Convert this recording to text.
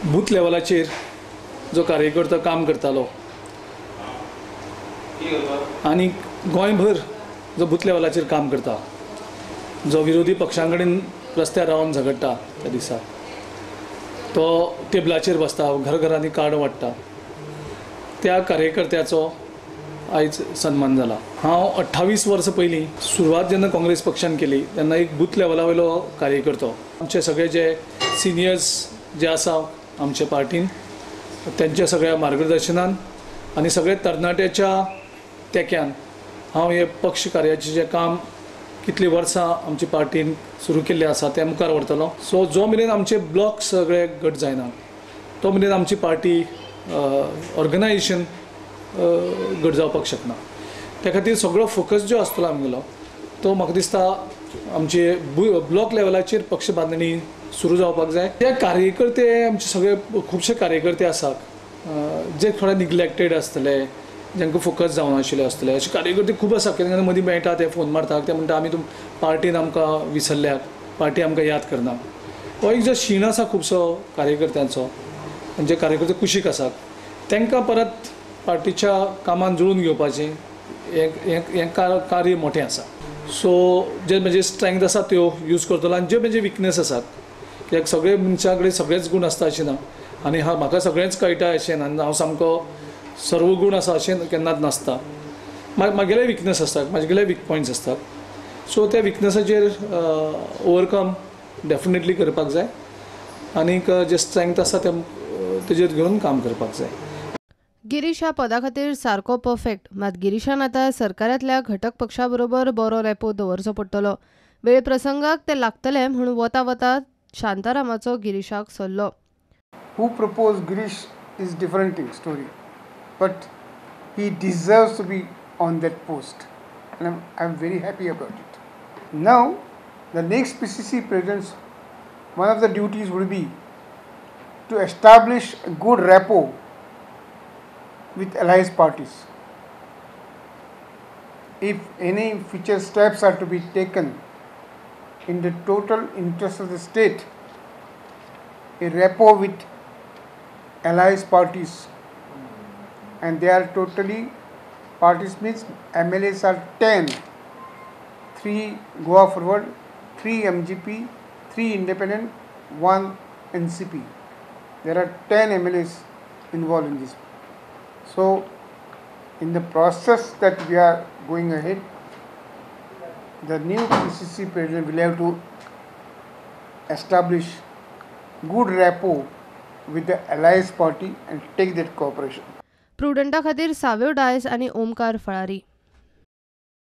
Booth लेवलाचेर जो कार्यकर्तो काम करतालो आनी गोंयभर जो बूथ लेवलाचेर काम करता, जो विरोधी पक्षां कडेन रस्त्यार रावन झगडटा त्या दिसा, तो टेबलाचेर बसता, घरघरांनी कार्ड वांट्टा, त्या कार्यकर्त्याचो आयज सन्मान जाला. हांव 28 वर्सां पयलीं सुरवात जेन्ना काँग्रेस पक्षान केली तेन्ना एक बूथ लेवला वयलो कार्यकर्तो, आमचे सगळे जे सिनियर्स जे आसा आमचे पार्टीन तेंच्या सगळ्या मार्गदर्शनान आनी सगळे तरणाट्याच्या तेक्यान हांव हे पक्ष कार्याचें जें काम कितलीं वर्सां आमची पार्टीन सुरू केल्लें आसा तें मुखार व्हरतलो. सो जो मेरेन आमचे ब्लॉक सगळे घट जायना तो मेरेन आमची पार्टी ऑर्गनायजेशन घट जावपाक शकना. त्या खातीर सगळो फोकस जो आसतलो आमगेलो तो म्हाका दिसता आमचे ब्लॉक लेवलाचेर पक्ष बांदणी सुरू जावपाक जाय. ते कार्यकर्ते आमचे सगळे खुबशे कार्यकर्ते आसात जे थोडे निग्लेक्टेड आसतले, जांकां फोकस जावनाशिल्ले आसतले, अशे कार्यकर्ते खूब आसा. केन्ना मदीं मेळटा ते फोन मारता, ते म्हणटा आमी पार्टीन आमकां विसरल्यात, पार्टी आमकां याद करना. हो एक जो शीण आसा खुबसो कार्यकर्त्यांचो, जे कार्यकर्ते कुशीक आसात तांकां परत पार्टीच्या कामान जुळून घेवपाचें हें कार्य मोठें आसा. सो जे म्हजे स्ट्रेंथ आसा त्यो यूज करतलो आनी जे म्हजे विकनेस आसात, कित्याक सगळे मनशा कडेन सगळेच गूण आसता अशें ना आनी हा म्हाका सगळेंच कळटा अशें ना आनी हांव सामको सर्व गूण आसा अशें केन्नाच नासता. म्हागेले विकनेस आसतात, म्हागेले वीक पॉयंट्स आसतात. सो त्या विकनेसाचेर ओवरकम डेफिनेटली करपाक जाय आनीक जे स्ट्रेंथ आसा ते तेजेर घेवन काम करपाक जाय. गिरीश ह्या पदा खातीर सारको परफेक्ट, मात गिरीशान आतां सरकारांतल्या घटक पक्षा बरोबर बरो रेपो दवरचो पडटलो. वेळ प्रसंगाक ते लागतले म्हूण वता वता शांतारामाचो गिरीशाक सल्लो. Who proposed Girish is different thing story, but he deserves to be on that post and I am very happy about it. Now the next PCC president's one of the duties would be to establish a good rapport with allies parties. If any future steps are to be taken in the total interest of the state, a rapport with allies parties, and they are totally parties means MLAs are 10, 3 Goa Forward, 3 MGP, 3 Independent, 1 NCP. There are 10 MLAs involved in this. So, in the process that we are going ahead, the new PCC president will have to establish good rapport with the allies party and take that cooperation. प्रुडंटा खातीर साव्यो डायस आनी ओमकार फळारी.